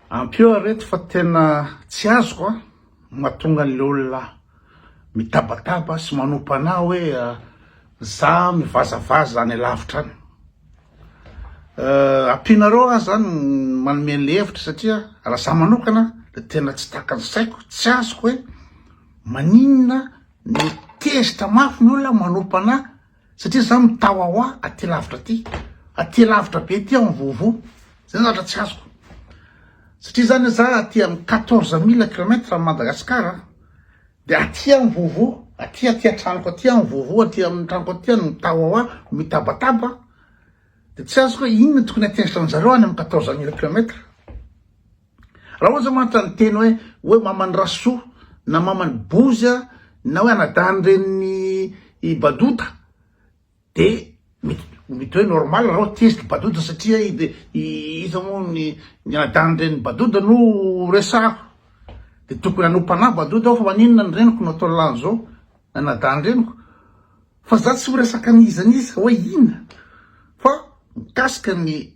Ampio aho reto fa tena tsy azoko a, mahatonga an'le olona mitabataba sy manompa anah hoe za mivazavaza any alavitra any. Ampianareo aho zany manome an'le hevitra satria raha za manokana de tena tsy takan'ny saiko, tsy azoko hoe maninona no tezitra mafy ny olona manompa anah Satria za mitawawa aty lavitra aty, aty lavitra be aty aho mivovoa, zay zavatra tsy azoko. Satria zany za aty amin'ny 14 mille kilomètre amin'i Madagascar a, de aty aho mivovoa, aty aty an-tranoko aty aho mivovoa, aty amin'ny tranoko aty aho no mitawawa, mitabataba, de tsy azoko hoe inona tokony hatezitra an'zareo any amin'ny 14 mille kilomètre. Raha ohatra mantsy niteny hoe hoe maman'i Rasoa na maman'i Bozy na hoe anadahin'iren'ny i Badota de mety mety hoe normal raha hoe tezitra Badota satria i iza moa ny ny anadahin'iren'ny Badota no resahako de tokony hanompa anah Badota aho fa maninona ny reniko no atao lany zao ny anadahin-dreniko. Fa za tsy miresaka an'iza n'iza hoe inona fa mikasika ny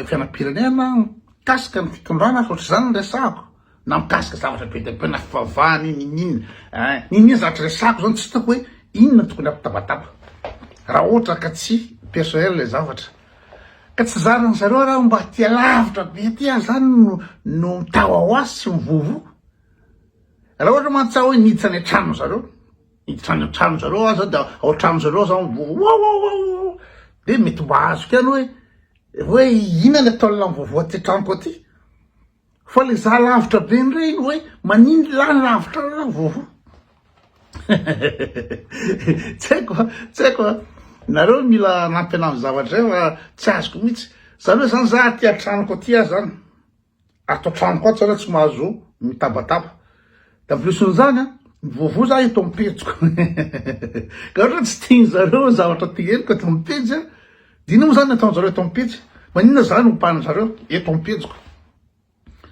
fiainam-pirenena, mikasika ny fitondrana fa ohatr'izany no resahako, na mikasika zavatra be dia be na fivavahana io n'inon'inona eh, n'inon'inona zavatra resahako zany tsy hitako hoe inona tokony hampitabataba raha ohatra ka tsy personnel ilay zavatra. Ka tsy zaran'ny zareo raha mba aty alavitra be aty aho zany no no mitawawa sy mivovo. Raha ohatra mantsy aho hoe niditra any an-tranon zareo. Hiditra any an-tranon zareo aho zao de ao an-tranon zareo aho zao mivovo de mety mba azoko ihany hoe hoe inona ny ataon'lah mivovo aty an-tranoko aty fa le za lavitra be ndray iny hoe manino lah lavitra lah mivovo tsy haiko a tsy haiko a nareo mila anampy anah amin'ny zavatra zay fa tsy azoko mihitsy zany hoe zany za aty an-tranoko aty aho zany Ato an-tranoko ato zany aho tsy mahazo mitabataba. De en plus n'izany an, mivoavoa za eto amin'ny pejiko. Ka ohatra hoe tsy tian'zareo ny zavatra teneniko eto amin'ny pejy an, de inona moa zany ny ataon'zareo eto amin'ny pejy? Maninona za no ompan'zareo eto amin'ny pejiko?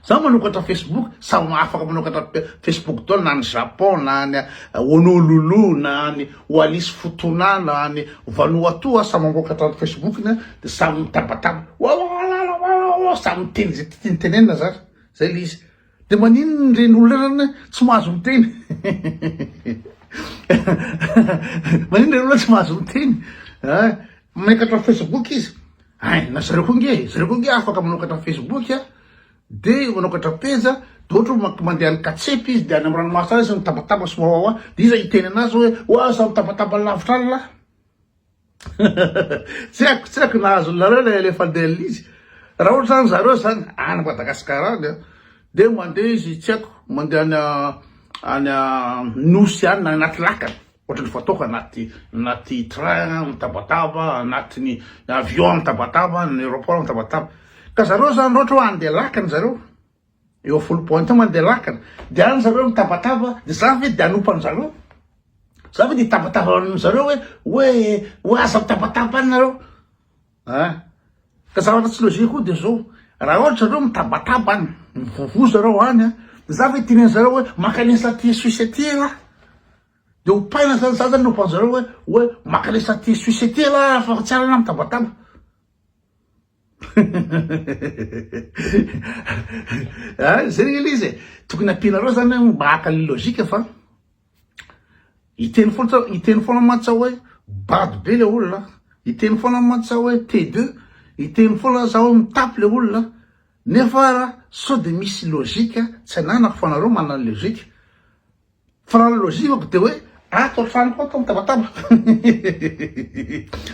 Za manokatra Facebook, samy afaka manokatra Facebook daholo na any Japon na any Honolulu na any Wallis Futuna na any Vanuatu, samy mamokatra ny Facebook-ny de samy mitabataba. Wawalalala samy miteny zay tiany tenenina zany, zay le izy. De maninona ireny olona ireny tsy mahazo miteny? Maninona ireny olona tsy mahazo miteny? Hein, miakatra Facebook izy, hein, na zareo koa nge, zareo koa nge afaka manokatra Facebook a, de manokatra pejy a, de ohatra hoe mandeha any Katsepy izy de any amin'ny ranomasina any izy mitabataba sy wawawa, de iza hiteny anazy hoe oa aza mitabataba lavitra any lah. Tsy haiko, tsy haiko na azonareo ilay alefa andeha an'izy. Raha ohatra zany zareo zany any Madagascar any an, de mandeha izy tsy haiko, mandeha any any nosy any na anaty lakana, ohatran'ny fataoko anaty anaty train mitabataba, anatin'ny avion mitabataba, ny aeroport mitabataba. Ka zareo zany raha ohatra hoe andeha lakana zareo, Eo Foulpointe eo mandeha lakana, de any zareo mitabataba, de za ve de hanompa an'zareo? Za ve de hitabataba amin'zareo hoe hoe hoe aza mitabataba any nareo? An! Ka zavatra tsy logique koa de zao, raha ohatra zareo mitabataba any, mivovoa zareo any an, de za ve hiteny an'zareo hoe mankanesa aty Suisse aty elah? De hopaina zany, za zany hanompa an'zareo hoe hoe mankanesa aty Suisse aty elah fa tsy any elah mitabataba. Ah, zay anie le izy e. Tokony ampianareo zany hoe mba haka le logique fa hiteny foana tsa- hiteny foana mantsy aho hoe bado be le olona, hiteny foana mantsy aho hoe T deux, hiteny foana za hoe mitapy le olona, nefa ara sao de misy logique tsy ananako fa nareo manana logique. Fa raha ny logikako dia hoe ato an-tranoko ato mitabataba.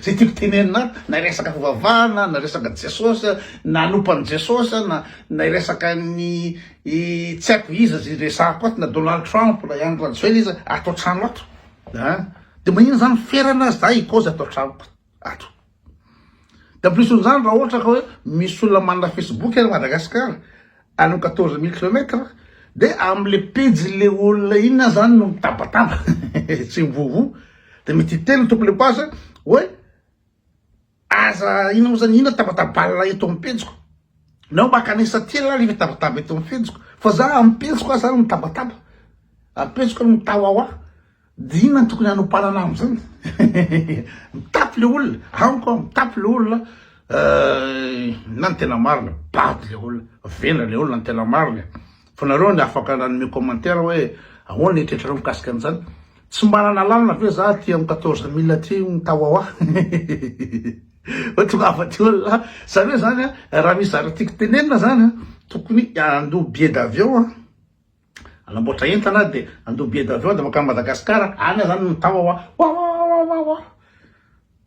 Zay tiako tenenina ato, na hiresaka fivavahana, na hiresaka Jesosy, na hanompo an'i Jesosy, na na hiresaka ny tsy haiko iza zay resahako ato, na Donald Trump, na i Andry Rajoelina iza, ato an-trano ato. An! Dia maninona zany ferana za hikaozy ato an-tranoko ato. De en plus n'izany raha ohatra ka hoe misy olona manana Facebook any Madagascar any amin'ny 14 mille kilomètres de amle pejy le olona iny aho zany no mitabataba sy mivovo de mety hiteny ny tompon'le page hoe aza inona moa zany inona tabatabala eto amin'ny pejiko na mankanesa aty lah rehefa mitabataba eto amin'ny pejiko fa za amin'ny pejiko aho zany mitabataba amin'ny pejiko aho mitawawa De inona no tokony hanompanana amizany? Mitapy le olona, amiko an, mitapy le olona. Na ny tena marina, bado le olona, vendrana le olona ny tena marina e. Fa nareo ny afaka nanome commentaire hoe ahoana ny eritreritrareo mikasika an'izany. Tsy manana lalana ve za aty amin'ny 14 mille aty mitawawa? Hoe tongava aty olona. Zany hoe zany an, raha misy zavatra tiako tenenina zany an, tokony handoa billet d'avion an, hanamboatra entana aho dia handoa billet d'avion dia mankany Madagascar, any aho zany mitawawa, wawawawawa.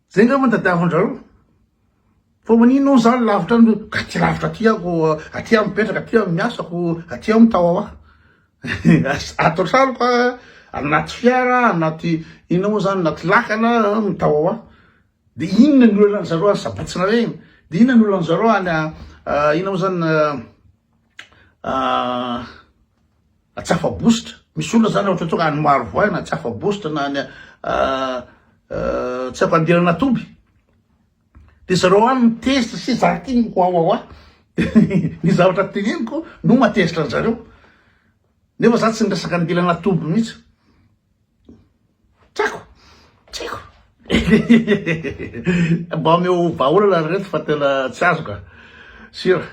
Zay angamba no tadiavin-drareo. Fa maninona hono zany lavitra any ka aty lavitra aty aho aty aho mipetraka aty aho miasa ko aty aho mitawawa ato an-tranoko aho anaty fiara anaty inona moa zany anaty lakana mitawawa de inona ny olana zareo any sabotsy nareny de inona ny olana zareo any inona moa zany Atsiafabositra, misy olona zany ohatra tonga any Marovoay na Atsiafabositra na any tsy haiko Andiranatoby de zareo any mitezitra sy za ty mihoahoahoa ny zavatra teneniko no mahatezitra anjareo nefa za tsy niresaka Andiranatoby mihitsy tsy haiko tsy haiko mba omeo vahaolana ry reto fa tena tsy azoko a sira.